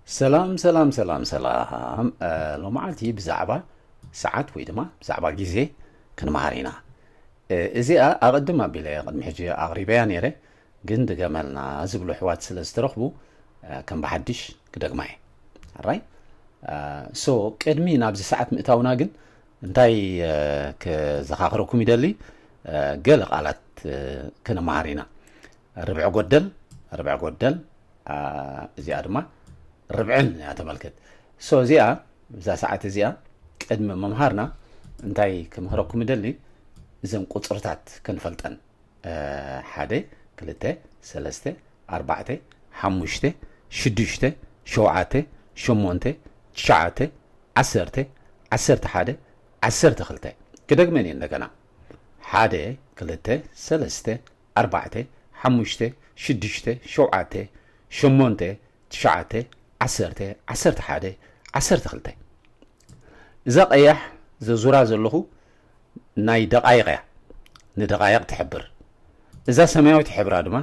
ሰላም ሰላም ሰላም ሰላም። ሎማዓልቲ ብዛዕባ ሰዓት ወይ ድማ ብዛዕባ ግዜ ክንመሃር ኢና። እዚኣ ኣቐድም ኣቢለ ቅድሚ ሕጂ ኣቕሪበያ ነይረ፣ ግን ድገመልና ዝብሉ ኣሕዋት ስለ ዝተረኽቡ ከም ብሓድሽ ክደግማ እየ። ኣራይ ሶ ቅድሚ ናብዚ ሰዓት ምእታውና ግን እንታይ ክዘኻኽረኩም ይደሊ፣ ገለ ቃላት ክንመሃር ኢና። ርብዒ ጎደል፣ ርብዒ ጎደል፣ እዚኣ ድማ ርብዕን እያ ተመልክት። ሶ እዚኣ እዛ ሰዓት እዚኣ ቅድሚ ምምሃርና እንታይ ክምህረኩም ይደሊ፣ እዘን ቁፅርታት ክንፈልጠን። ሓደ፣ ክልተ፣ ሰለስተ፣ ኣርባዕተ፣ ሓሙሽተ፣ ሽዱሽተ፣ ሸውዓተ፣ ሸሞንተ፣ ትሽዓተ፣ ዓሰርተ፣ ዓሰርተ ሓደ፣ ዓሰርተ ክልተ። ክደግመን እየ እንደገና። ሓደ፣ ክልተ፣ ሰለስተ፣ ኣርባዕተ፣ ሓሙሽተ፣ ሽዱሽተ፣ ሸውዓተ፣ ሸሞንተ፣ ትሽዓተ፣ ዓሰርተ፣ ዓሰርተ ሓደ፣ ዓሰርተ ክልተ። እዛ ቀያሕ ዘዙራ ዘለኹ ናይ ደቓይቕ እያ፣ ንደቓይቕ ትሕብር። እዛ ሰማያዊት ሕብራ ድማ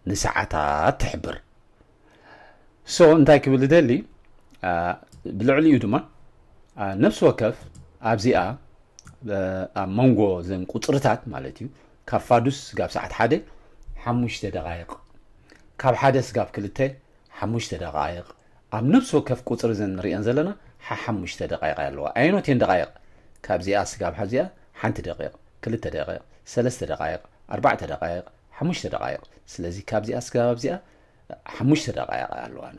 ንሰዓታት ትሕብር። ሶ እንታይ ክብል ደሊ፣ ብልዕሊኡ ድማ ነፍሲ ወከፍ ኣብዚኣ ኣብ መንጎ ዘን ቁፅርታት ማለት እዩ፣ ካብ ፋዱስ ስጋብ ሰዓት ሓደ ሓሙሽተ ደቓይቕ፣ ካብ ሓደ ስጋብ ክልተ ሓሙሽተ ደቓይቕ፣ ኣብ ነፍሲ ወከፍ ቁፅሪ ዘን ንሪአን ዘለና ሓሓሙሽተ ደቓይቕ ኣለዋ። ኣየኖት እየን ደቓይቕ? ካብዚኣ ስጋብ ሓዚኣ ሓንቲ ደቂቕ፣ ክልተ ደቂቕ፣ ሰለስተ ደቓይቕ፣ ኣርባዕተ ደቓይቕ፣ ሓሙሽተ ደቓይቕ። ስለዚ ካብዚኣ ስጋብ ኣብዚኣ ሓሙሽተ ደቓይቕ ኣለዋና።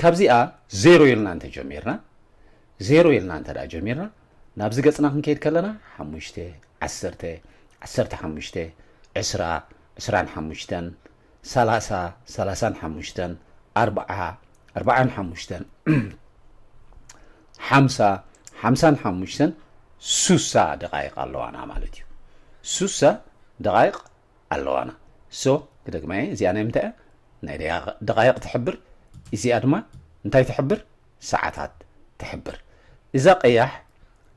ካብዚኣ ዜሮ ኢልና እንተጀሚርና፣ ዜሮ ኢልና እንተ ደኣ ጀሚርና፣ ናብዚ ገጽና ክንከይድ ከለና፣ ሓሙሽተ፣ ዓሰርተ፣ ዓሰርተ ሓሙሽተ፣ ዕስራ፣ ዕስራን ሓሙሽተን፣ ሰላሳ፣ ሰላሳን ሓሙሽተን፣ ኣርብዓ፣ ኣርብዓን ሓሙሽተን፣ ሓምሳ፣ ሓምሳን ሓሙሽተን፣ ሱሳ ደቓይቕ ኣለዋና ማለት እዩ። ሱሳ ደቓይቕ ኣለዋና። ሶ ክደግመየ፣ እዚኣ ናይ ምንታይ እያ? ናይ ደቓ-፣ ደቓይቕ ትሕብር። እዚኣ ድማ እንታይ ትሕብር? ሰዓታት ትሕብር። እዛ ቀያሕ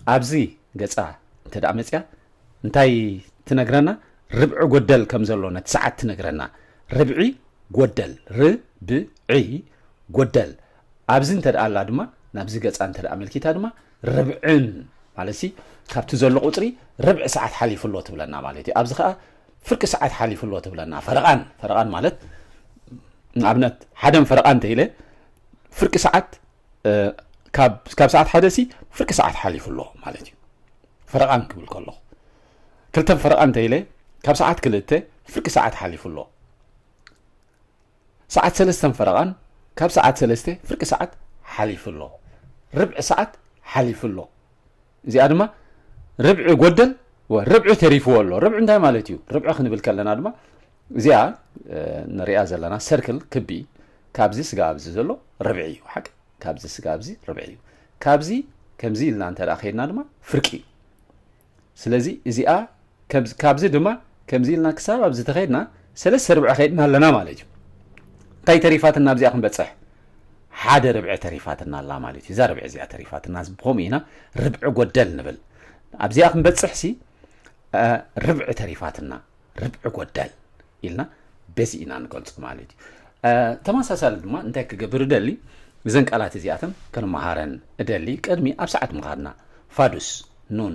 ኣብዚ ገጻ እንተ ደኣ መጽያ እንታይ ትነግረና? ርብዒ ጎደል ከም ዘሎ ነቲ ሰዓት ትነግረና። ርብዒ ጎደል፣ ርብዒ ጎደል። ኣብዚ እንተ ደኣ ኣላ ድማ፣ ናብዚ ገጻ እንተ ደኣ ኣመልኪታ ድማ፣ ርብዕን ማለት ሲ ካብቲ ዘሎ ቁጽሪ ርብዒ ሰዓት ሓሊፉ ኣሎ ትብለና ማለት እዩ። ኣብዚ ኸኣ ፍርቂ ሰዓት ሓሊፉ ኣሎ ትብለና። ፈረቓን፣ ፈረቓን ማለት ንኣብነት ሓደን ፈረቓን እንተ ኢለ ፍርቂ ሰዓት፣ እ፣ ካብ፣ ካብ ሰዓት ሓደ ሲ ፍርቂ ሰዓት ሓሊፉ ኣሎ ማለት እዩ። ፈረቓን ክብል ከለኹ። ክልተን ፈረቓን እንተ ኢለ ካብ ሰዓት ክልተ ፍርቂ ሰዓት ሓሊፉ ኣሎ። ሰዓት ሰለስተን ፈረቓን ካብ ሰዓት ሰለስተ ፍርቂ ሰዓት ሓሊፉ ኣሎ። ርብዒ ሰዓት ሓሊፉ ኣሎ። እዚኣ ድማ ርብዒ ጎደል፣ ወ-፣ ርብዒ ተሪፍዎ ኣሎ። ርብዒ እንታይ ማለት እዩ? ርብዒ ክንብል ከለና ድማ እዚኣ፣ እ፣ ንሪኣ ዘለና ሰርክል፣ ክቢ፣ ካብዚ ስጋ ኣብዚ ዘሎ ርብዒ እዩ። ሓቂ? ካብዚ ስጋ ኣብዚ ርብዒ እዩ። ካብዚ ከምዚ ኢልና እንተ ደኣ ከይድና ድማ ፍርቂ እዩ። ስለዚ እዚኣ ከምዚ፣ ካብዚ ድማ ከምዚ ኢልና ክሳብ ኣብዚ ተኸይድና ሰለስተ ርብዒ ከይድና ኣለና ማለት እዩ። እንታይ ተሪፋትና ኣብዚኣ ክንበጽሕ? ሓደ ርብዒ ተሪፋትና ኣላ ማለት እዩ። እዛ ርብዒ እዚኣ ተሪፋትና፣ ከምኡ ኢና ርብዒ ጎደል ንብል። ኣብዚኣ ክንበጽሕ ሲ፣ እ፣ ርብዒ ተሪፋትና፣ ርብዒ ጎደል ኢልና በዚ ኢና ንገልጾ ማለት እዩ። እ፣ ተመሳሳሊ ድማ እንታይ ክገብር እደሊ? እዘን ቃላት እዚኣተን ክንመሃረን እደሊ። ቅድሚ ኣብ ሰዓት ምኻድና፣ ፋዱስ፣ ኑን፣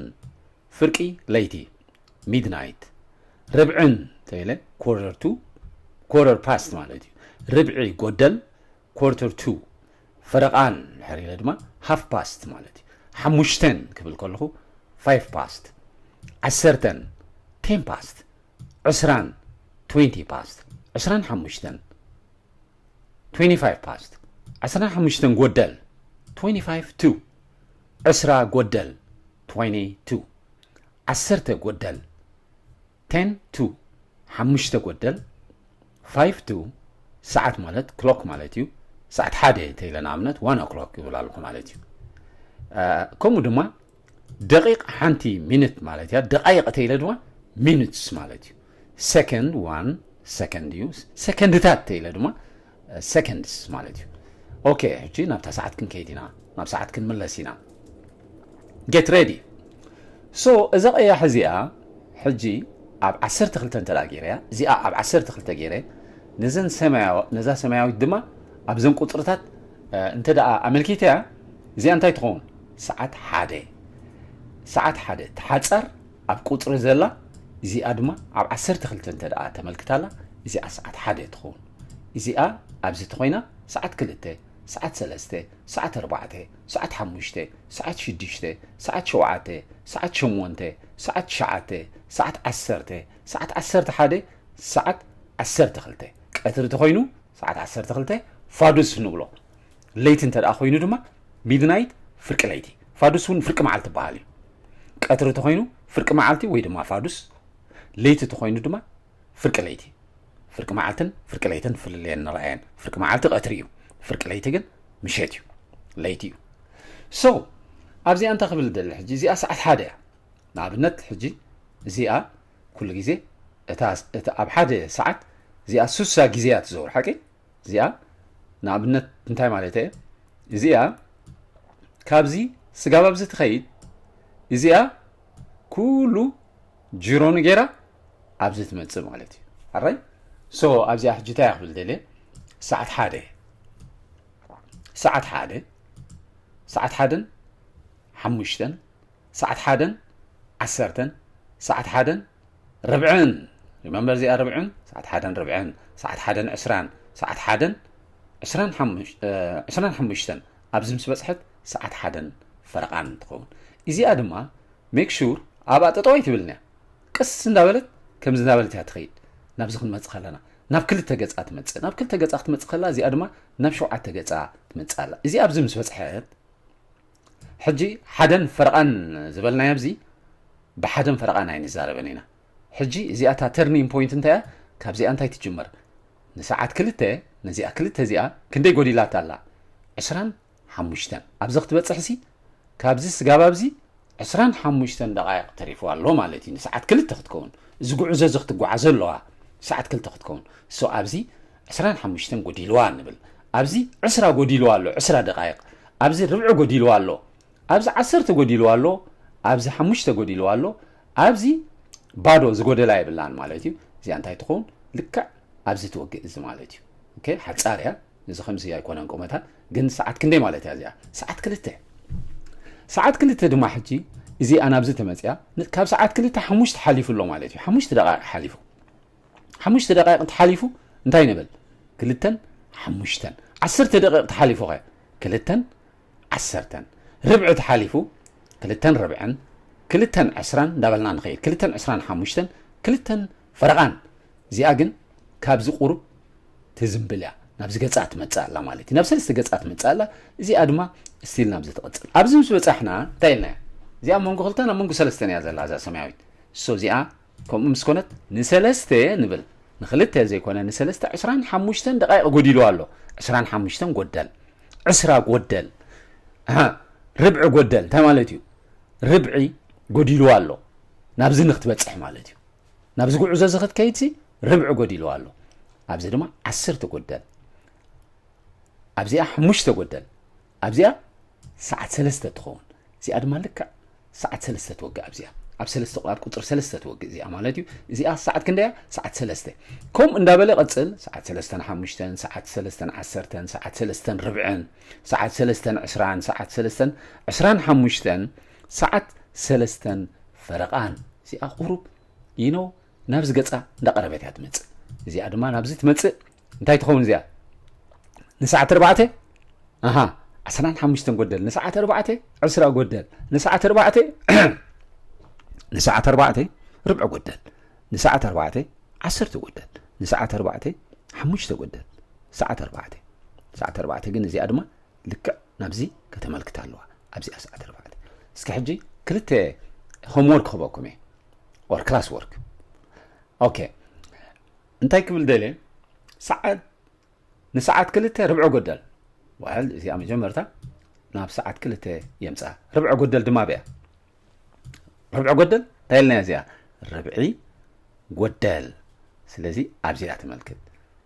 ፍርቂ ለይቲ፣ ሚድናይት፣ ርብዕን ተኢለ፣ ኳርተር ቱ፣ ኳርተር ፓስት ማለት እዩ። ርብዒ ጎደል፣ ኳርተር ቱ፣ ፈረቓን ድሕር ኢለ ድማ ሃፍ ፓስት ማለት እዩ። ሓሙሽተን ክብል ከለኹ ፋይቭ ፓስት፣ ዓሰርተን ቴን ፓስት፣ ዕስራን ትዌንቲ ፓስት፣ ዕስራን ሓሙሽተን ትዌንቲ ፋይቭ ፓስት፣ ዕስራን ሓሙሽተን ጎደል፣ ትዌንቲ ፋይቭ ቱ፣ ዕስራ ጎደል፣ ትዌንቲ ቱ፣ ዓሰርተ ጎደል፣ ቴን ቱ፣ ሓሙሽተ ጎደል፣ ፋይቭ ቱ፣ ሰዓት ማለት ክሎክ ማለት እዩ። ሰዓት ሓደ እንተ ኢለ ንኣብነት ዋን ኦክሎክ ይብል ኣለኹ ማለት እዩ። እ፣ ከምኡ ድማ ደቂቕ ሓንቲ ሚኒት ማለት እያ። ደቓይቕ እንተ ኢለ ድማ ሚኒትስ ማለት እዩ። ሰከንድ ዋን ሰከንድ እዩ። ሰከንድታት እንተ ኢለ ድማ፣ እ፣ ሰከንድስ ማለት እዩ። ኦኬ፣ ሕጂ ናብታ ሰዓት ክንከይድ ኢና፣ ናብ ሰዓት ክንምለስ ኢና። ጌት ሬዲ። ሶ እዛ ቀያሕ እዚኣ ሕጂ ኣብ ዓሰርተ ክልተ እንተ ደኣ ገይረያ፣ እዚኣ ኣብ ዓሰርተ ክልተ ገይረ፣ ነዘን ሰማያዊ-፣ ነዛ ሰማያዊት ድማ ኣብዘን ቁጽርታት እንተ ደኣ ኣመልኪተያ፣ እዚኣ እንታይ ትኸውን? ሰዓት ሓደ። ሰዓት ሓደ፣ እቲ ሓጻር ኣብ ቁጽሪ ዘላ፣ እዚኣ ድማ ኣብ ዓሰርተ ክልተ እንተ ደኣ ተመልክታላ፣ እዚኣ ሰዓት ሓደ ትኸውን። እዚኣ ኣብዚ ተኾይና፣ ሰዓት ክልተ፣ ሰዓት ሰለስተ፣ ሰዓት ኣርባዕተ፣ ሰዓት ሓሙሽተ፣ ሰዓት ሽዱሽተ፣ ሰዓት ሸውዓተ፣ ሰዓት ሸሞንተ፣ ሰዓት ትሽዓተ፣ ሰዓት ዓሰርተ፣ ሰዓት ዓሰርተ ሓደ፣ ሰዓት ዓሰርተ ክልተ። ቀትሪ ተኾይኑ፣ ሰዓት ዓሰርተ ክልተ ፋዱስ ንብሎ። ለይቲ እንተ ደኣ ኮይኑ ድማ ሚድናይት፣ ፍርቂ ለይቲ። ፋዱስ እውን ፍርቂ መዓልቲ ይበሃል እዩ። ቀትሪ ተኾይኑ ፍርቂ መዓልቲ ወይ ድማ ፋዱስ፣ ለይቲ ተኾይኑ ድማ ፍርቂ ለይቲ። ፍርቂ መዓልትን ፍርቂ ለይትን ፍልልየን ንረኣየን። ፍርቂ መዓልቲ ቀትሪ እዩ፣ ፍርቂ ለይቲ ግን ምሸት እዩ፣ ለይቲ እዩ። So ኣብዚኣ እንታይ ክብል ደሊ ሕጂ? እዚኣ ሰዓት ሓደ እያ። ንኣብነት ሕጂ እዚኣ ኩሉ ግዜ እታ፣ እታ ኣብ ሓደ ሰዓት እዚኣ ሱሳ ግዜ እያ ትዘውር፣ ሓቂ? እዚኣ ንኣብነት እንታይ ማለት እየ? እዚኣ ካብዚ ስጋብ ኣብዚ ትኸይድ፣ እዚኣ ኩሉ ጅሮኑ ገይራ ኣብዚ ትመጽእ ማለት እዩ። ኣራይ? So ኣብዚኣ ሕጂ እንታይ እያ ክብል ደልየ? ሰዓት ሓደ፣ ሰዓት ሓደ፣ ሰዓት ሓደን ሓሙሽተን፣ ሰዓት ሓደን ዓሰርተን፣ ሰዓት ሓደን ርብዕን። ሪመምበር እዚኣ ርብዕን፣ ሰዓት ሓደን ርብዕን፣ ሰዓት ሓደን ዕስራን፣ ሰዓት ሓደን ዕስራን ሓሙሽ-፣ እ፣ ዕስራን ሓሙሽተን ኣብዚ ምስ በጽሐት ሰዓት ሓደን ፈረቓን ትኸውን። እዚኣ ድማ ሜክ ሹር ኣብኣ ጠጠው ኣይትብልን እያ። ቀስ እንዳበለት፣ ከምዚ እንዳበለት እያ ትኸይድ። ናብዚ ክንመጽእ ከለና፣ ናብ ክልተ ገጻ ትመጽእ። ናብ ክልተ ገጻ ክትመጽእ ከላ፣ እዚኣ ድማ ናብ ሸውዓተ ገጻ ትመጽእ ኣላ። እዚኣ ኣብዚ ምስ በጽሐት፣ ሕጂ ሓደን ፈረቓን ዝበልናዮ ኣብዚ ብሓደን ፈረቓን ኣይንዛረብን ኢና። ሕጂ እዚኣ እታ ተርኒንግ ፖይንት እንታይ እያ? ካብዚኣ እንታይ ትጅመር? ንሰዓት ክልተ፣ ነዚኣ ክልተ እዚኣ ክንደይ ጎዲላታ ኣላ? ዕስራን ሓሙሽተን። ኣብዚ ክትበጽሕሲ ካብዚ ስጋብ ኣብዚ ዕስራን ሓሙሽተን ደቓይቕ ተሪፉ ኣሎ ማለት እዩ፣ ንሰዓት ክልተ ክትከውን። እዚ ጉዕዞ እዚ ክትጓዓዞ ኣለዋ፣ ሰዓት ክልተ ክትከውን። So ኣብዚ ዕስራን ሓሙሽተን ጎዲልዋ ንብል። ኣብዚ ዕስራ ጎዲልዋ ኣሎ፣ ዕስራ ደቓይቕ። ኣብዚ ርብዒ ጎዲልዋ ኣሎ፣ ኣብዚ ዓሰርተ ጎዲልዋ ኣሎ፣ ኣብዚ ሓሙሽተ ጎዲልዋ ኣሎ፣ ኣብዚ ባዶ ዝጎደላ የብላን ማለት እዩ። እዚኣ እንታይ ትኸውን? ልክዕ ኣብዚ ትወግእ እዚ ማለት እዩ። ኦኬ፣ ሓጻር እያ። እዚ ከምዚ ኣይኮነን ቁመታ፣ ግን ሰዓት ክንደይ ማለት እያ እዚኣ? ሰዓት ክልተ። ሰዓት ክልተ ድማ ሕጂ እዚኣ ናብዚ ተመጽያ፣ ን-፣ ካብ ሰዓት ክልተ ሓሙሽተ ሓሊፉ ኣሎ ማለት እዩ። ሓሙሽተ ደቓይቕ ሓሊፉ። ሓሙሽተ ደቓይቕ እንተሓሊፉ እንታይ ንብል? ክልተን ሓሙሽተን። ዓሰርተ ደቂቕ ተሓሊፉ ኸ? ክልተን ዓሰርተን። ርብዒ ተሓሊፉ ክልተን ርብዕን፣ ክልተን ዕስራን እንዳበልና ንኸይድ። ክልተን ዕስራን ሓሙሽተን፣ ክልተን ፈረቓን። እዚኣ ግን ካብዚ ቁሩብ ትዝምብል እያ። ናብዚ ገጻ ትመጽእ ኣላ ማለት እዩ። ናብ ሰለስተ ገጻ ትመጽእ ኣላ። እዚኣ ድማ ስቲል ናብዚ ትቕጽል። ኣብዚ ምስ በጻሕና እንታይ ኢልና? እዚኣ ኣብ መንጎ ክልተን ኣብ መንጎ ሰለስተን እያ ዘላ እዛ ሰማያዊት። So እዚኣ ከምኡ ምስ ኮነት ንሰለስተ ንብል። ንክልተ ዘይኮነ ንሰለስተ ዕስራን ሓሙሽተን ደቓይቕ ጎዲሉ ኣሎ። ዕስራን ሓሙሽተን ጎደል። ዕስራ ጎደል። ኣሃ፣ ርብዒ ጎደል። እንታይ ማለት እዩ? ርብዒ ጎዲሉ ኣሎ። ናብዚ ንክትበጽሕ ማለት እዩ። ናብዚ ጉዕዞ እዚ ክትከይድሲ ርብዒ ጎዲሉ ኣሎ። ኣብዚ ድማ ዓሰርተ ጎደል። ኣብዚኣ ሓሙሽተ ጎደል። ኣብዚኣ ሰዓት ሰለስተ ትኸውን። እዚኣ ድማ ልክዕ ሰዓት ሰለስተ ትወግእ። ኣብዚኣ ኣብ ሰለስተ፣ ኣብ ቁጽሪ ሰለስተ ትወግእ እዚኣ ማለት እዩ። እዚኣ ሰዓት ክንደያ? ሰዓት ሰለስተ። ከምኡ እንዳበለ ይቕጽል። ሰዓት ሰለስተን ሓሙሽተን፣ ሰዓት ሰለስተን ዓሰርተን፣ ሰዓት ሰለስተን ርብዕን፣ ሰዓት ሰለስተን ዕስራን፣ ሰዓት ሰለስተን ዕስራን ሓሙሽተን፣ ሰዓት ሰለስተን ፈረቓን። እዚኣ ቁሩብ፣ you know፣ ናብዚ ገጻ እንዳቐረበት እያ ትመጽእ። እዚኣ ድማ ናብዚ ትመጽእ። እንታይ ትኸውን እዚኣ? ንሰዓት ኣርባዕተ? ኣሃ፣ ዓሰርተ ሓሙሽተ ጎደል። ንሰዓት ኣርባዕተ፣ ዕስራ ጎደል። ንሰዓት ኣርባዕተ፣ ንሰዓት ኣርባዕተ፣ ርብዒ ጎደል። ንሰዓት ኣርባዕተ፣ ዓሰርተ ጎደል። ንሰዓት ኣርባዕተ፣ ሓሙሽተ ጎደል። ሰዓት ኣርባዕተ። ሰዓት ኣርባዕተ ግን እዚኣ ድማ ልክዕ ናብዚ ከተመልክት ኣለዋ። ኣብዚኣ ሰዓት ኣርባዕተ። እስኪ ሕጂ ክልተ ሆምወርክ ክህበኩም እየ። ኦር ክላስ ወርክ። ኦኬ። እንታይ ክብል ደልየ? ሰዓት፣ ንሰዓት ክልተ ርብዒ ጎደል። ዋል፣ እዚኣ መጀመርታ ናብ ሰዓት ክልተ የምጽኣ። ርብዒ ጎደል ድማ ብያ። ርብዒ ጎደል እንታይ ኢልና እዚኣ? ርብዒ ጎደል። ስለዚ ኣብዚኣ ተመልክት።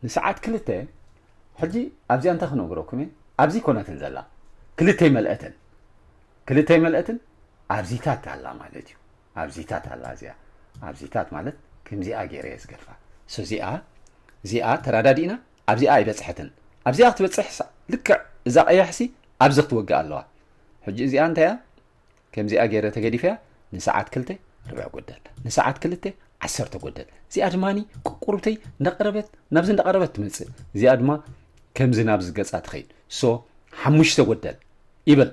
ንሰዓት ክልተ፣ ሕጂ ኣብዚኣ እንታይ ክነግረኩም እየ? ኣብዚ ኮነትን ዘላ። ክልተ ይመልአትን። ክልተ ይመልአትን ኣብዚታት ኣላ ማለት እዩ። ኣብዚታት ኣላ እዚኣ። ኣብዚታት ማለት ከምዚኣ ገይረ እየ ዝገድፋ። So እዚኣ፣ እዚኣ ተረዳዲእና፣ ኣብዚኣ ኣይበጽሐትን። ኣብዚኣ ክትበጽሕ ሳ-፣ ልክዕ እዛ ቀያሕሲ ኣብዚ ክትወግእ ኣለዋ። ሕጂ እዚኣ እንታይ እያ? ከምዚኣ ገይረ ተገዲፈያ ንሰዓት ክልተ ርብዕ ጎደል፣ ንሰዓት ክልተ ዓሰርተ ጎደል። እዚኣ ድማ ቁቁርብተይ እንዳቀረበት ናብዚ እንዳቀረበት ትመጽእ። እዚኣ ድማ ከምዚ ናብዚ ገጻ ትኸይድ። ሶ ሓሙሽተ ጎደል ይብል።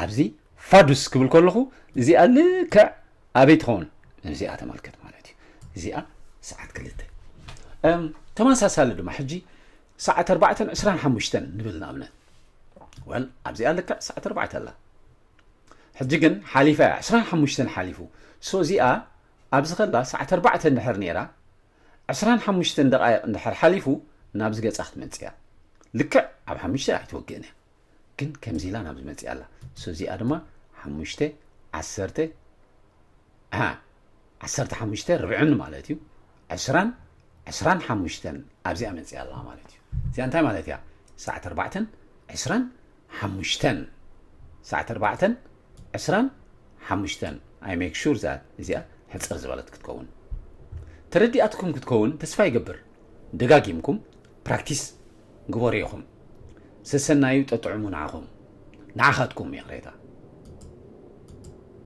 ኣብዚ ፋዱስ ክብል ከለኹ እዚኣ ልክዕ ኣበይ ትኸውን? እዚኣ ተመልከት ማለት እዩ። እዚኣ ሰዓት ክልተ። ተመሳሳሊ ድማ ሕጂ ሰዓት ኣርባዕተን ዕስራን ሓሙሽተን ንብል ንኣብነት። ወል ኣብዚኣ ልክዕ ሰዓት ኣርባዕተ ኣላ። ሕጂ ግን ሓሊፋ እያ፣ ዕስራን ሓሙሽተን ሓሊፉ። ሶ እዚኣ ኣብዚ ከላ ሰዓት ኣርባዕተ እንድሕር ነይራ፣ ዕስራን ሓሙሽተን ደቃይቕ እንድሕር ሓሊፉ ናብዚ ገጻ ክትመጽእ እያ። ልክዕ ኣብ ሓሙሽተ ኣይትወግእን እያ፣ ግን ከምዚ ኢላ ናብዚ መጽእ ኣላ። ሶ እዚኣ ድማ ሓሙሽተ ዓሰርተ ዓሰርተ ሓሙሽተ ርብዕን ማለት እዩ። ዕስራን ዕስራን ሓሙሽተን ኣብዚኣ መጽእ ኣላ ማለት እዩ። እዚኣ እንታይ ማለት እያ? ሰዓት ኣርባዕተን ዕስራን ሓሙሽተን፣ ሰዓት ኣርባዕተን ዕስራን ሓሙሽተን። I make sure that እዚኣ ሕጽር ዝበለት ክትከውን። ተረዲኣትኩም ክትከውን ተስፋ ይገብር። ደጋጊምኩም ፕራክቲስ ግበሩ ኢኹም። ሰሰናዩ ጠጥዕሙ ንዓኹም፣ ንዓኻትኩም ይቕሬታ።